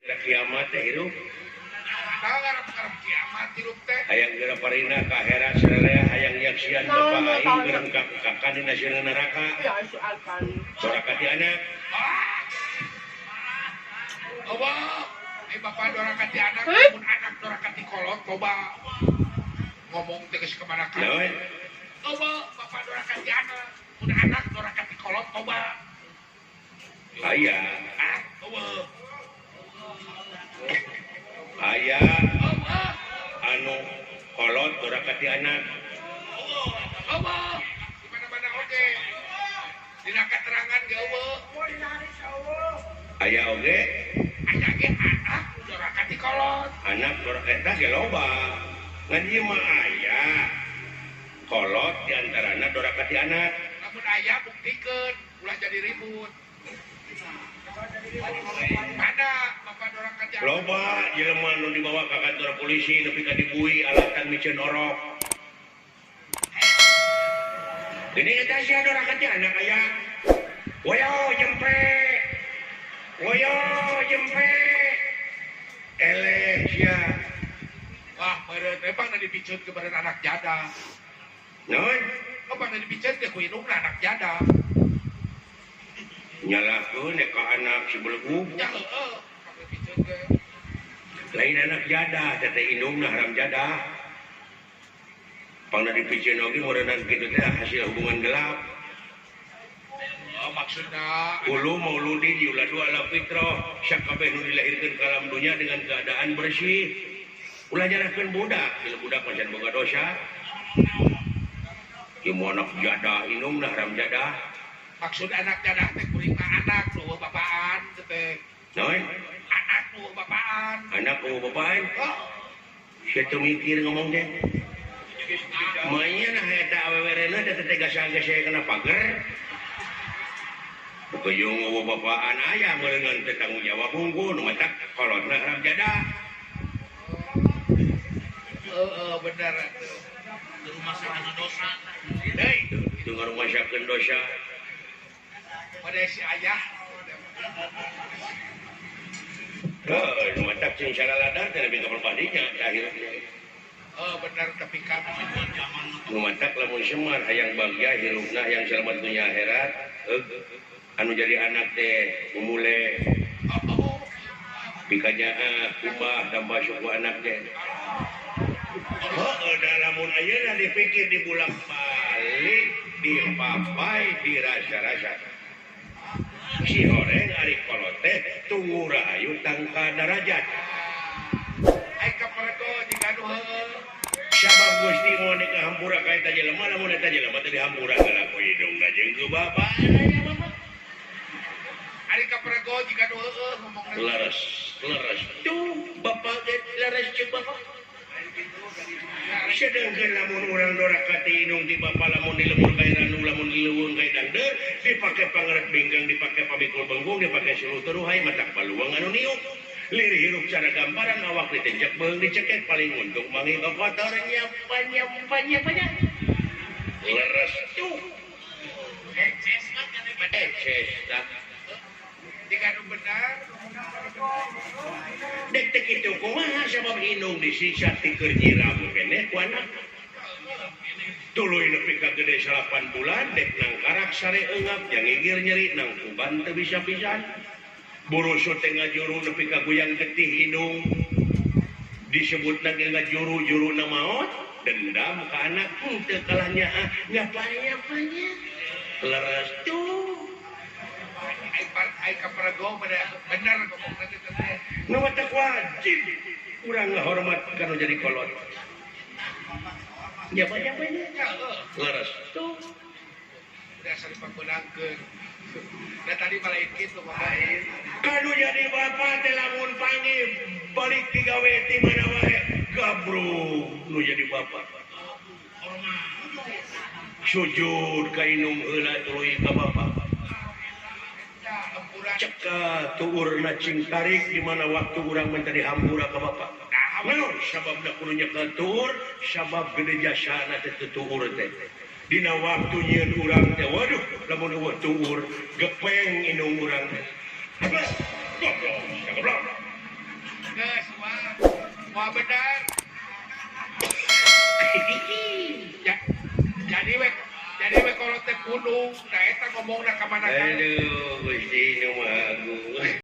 Kiamat teh hirup. Ngarep-ngarep kiamat hirup teh. Hayang geura parina ka akhirat sararea hayang nyaksian Naon, bapa aing naon. gereng ka dina sieun neraka. Ya si Alpan. Sora ka ti anak. Ah! Allah, eh bapak doraka ti anak, Heh? mun anak doraka ti kolot loba. Ngomong teh geus kemana ka. Naon? Loba, bapak doraka ti anak, mun anak doraka ti kolot loba. Aya. Ah, eueuh. Aya Eueuh. anu kolot doraka ti anak. Eueuh. Eueuh. Di mana-mana oge. Dina keterangan ge eueuh. Aya oge Aya ge anak doraka ti kolot. Anak doraka eta ge loba. Ngan ieu mah aya kolot di antarana doraka ti anak. Lamun aya buktikeun, ulah jadi ribut. Mana bapak doraka ti anak? Loba jelema nu dibawa ka kantor polisi nepi ka dibui alatan miceun orok. Ini eta sia doraka ti anak aya. Woyo jempe. Woyo jempe. Eleh sia. Wah, meureun emang na dipiceun ke meureun anak jada. Naon? Emang na dipiceun ke ku indungna anak jada. Nyalahkeun ka anak si belegug. Ya heueuh, pang dipiceun ge. Lain anak jadah, teh indungna haram jadah. Pangna dipiceun oge meureunnan kitu teh hasil hubungan gelap. Oh, maksudna Kullu mauludin yuladu ala fitrah, sakabeh nu dilahirkeun ka alam dunya dengan keadaan bersih. Ulah nyalahkeun budak, bila budak mah can boga dosa. Ieu mah anak jadah, indungna haram jadah. Maksud anak jadah teh kuring mah anak nu eueuh bapaan teh teh. Naon? Anak nu eueuh bapaan. Anak eueuh bapaan? Oh. Sia teu mikir ngomong teh. Manya nah eta awewe reuneuh teh teh gasa-gasa kana pager. Bukuyung eueuh bapaan aya meureungan teh tanggung jawab unggul nu matak kolotna haram jadah. Heeh, bener atuh. Ngarumasakeun dosa. Deui, Teu ngarumasakeun dosa. Pada si ayah. Heuh, nu matak sing salaladar teh nepi ka padinya akhir. Oh, bener tapi kan Nu matak lamun semar hayang bagja hirupna hayang selamat dunya akhirat, anu jadi anak teh mumule. Pikanyaah kubah tambah suku anak teh. Heuh, da lamun ayeuna dipikir dibulak-balik, dipapai, dirasa-rasa. Si horeng ari kolot teh tunggu rahayu tangka darajat. Ai kapergo jiga nu heueuh. Sabab Gusti moal nikah hampura ka eta jelema, lamun eta jelema teh dihampura ka ku hidungna jeung ku bapana nya mah. Ari kapergo jiga nu heueuh ngomongna. Leres, leres. Tuh bapak ge leres jeung bapak. Sedangkan lamun urang doraka ti indung ti bapa lamun di lembur ka ranu lamun di leuweung ka dangdeur dipake pangrek binggang dipake pamikul bengkung dipake suluh teruhai matak paluang anu niup. Lirih hirup cara gambaran awak ditenjek beung dicekek paling untung manggih kotor nyapa nyapa nyapa nya. Leres tuh. Eces mah kan Eces tah. Jika nu benar. Dek teh kitu kumaha sabab indung disiksa ti keur nyiram keneh ku anak. Tuluy nepi ka gede 8 bulan dek nangkarak sare eungap jangigir nyeri nangkuban teu bisa pisan. Burusut teh ngajuru nepi ka guyang getih indung. Disebutna ge ngajuru juruna maot dendam ka anak teu kalah nyaah nyapa-nyapanya. Leres tuh. Ai par ai kapergo bener bener ngomongna teh teh. Nu matak wajib urang ngahormat ka nu jadi kolot. Nyapa-nyapanya. Ya heueuh. Leres tuh. Udah sari pangmeunangkeun. Da tadi mah lain kitu bapak. Kanu jadi bapak teh lamun panggih balik digawe ti mana wae gabrug nu jadi bapak. Sujud ka indung heula tuluy ka bapak. Ceka tuurna cing tarik di mana waktu urang minta dihampura ka bapak. Naon sababna kudu nyekel tuur? Sabab gede jasana teh teu tuur teh. Dina waktu nyieun urang teh waduh lamun eueuh tuur gepeng indung urang teh. Goblok, goblok. Wah benar. Ya, jadi we kalau teh gunung, nah eta ngomongna ka mana. Aduh, Gusti nu Maha Agung.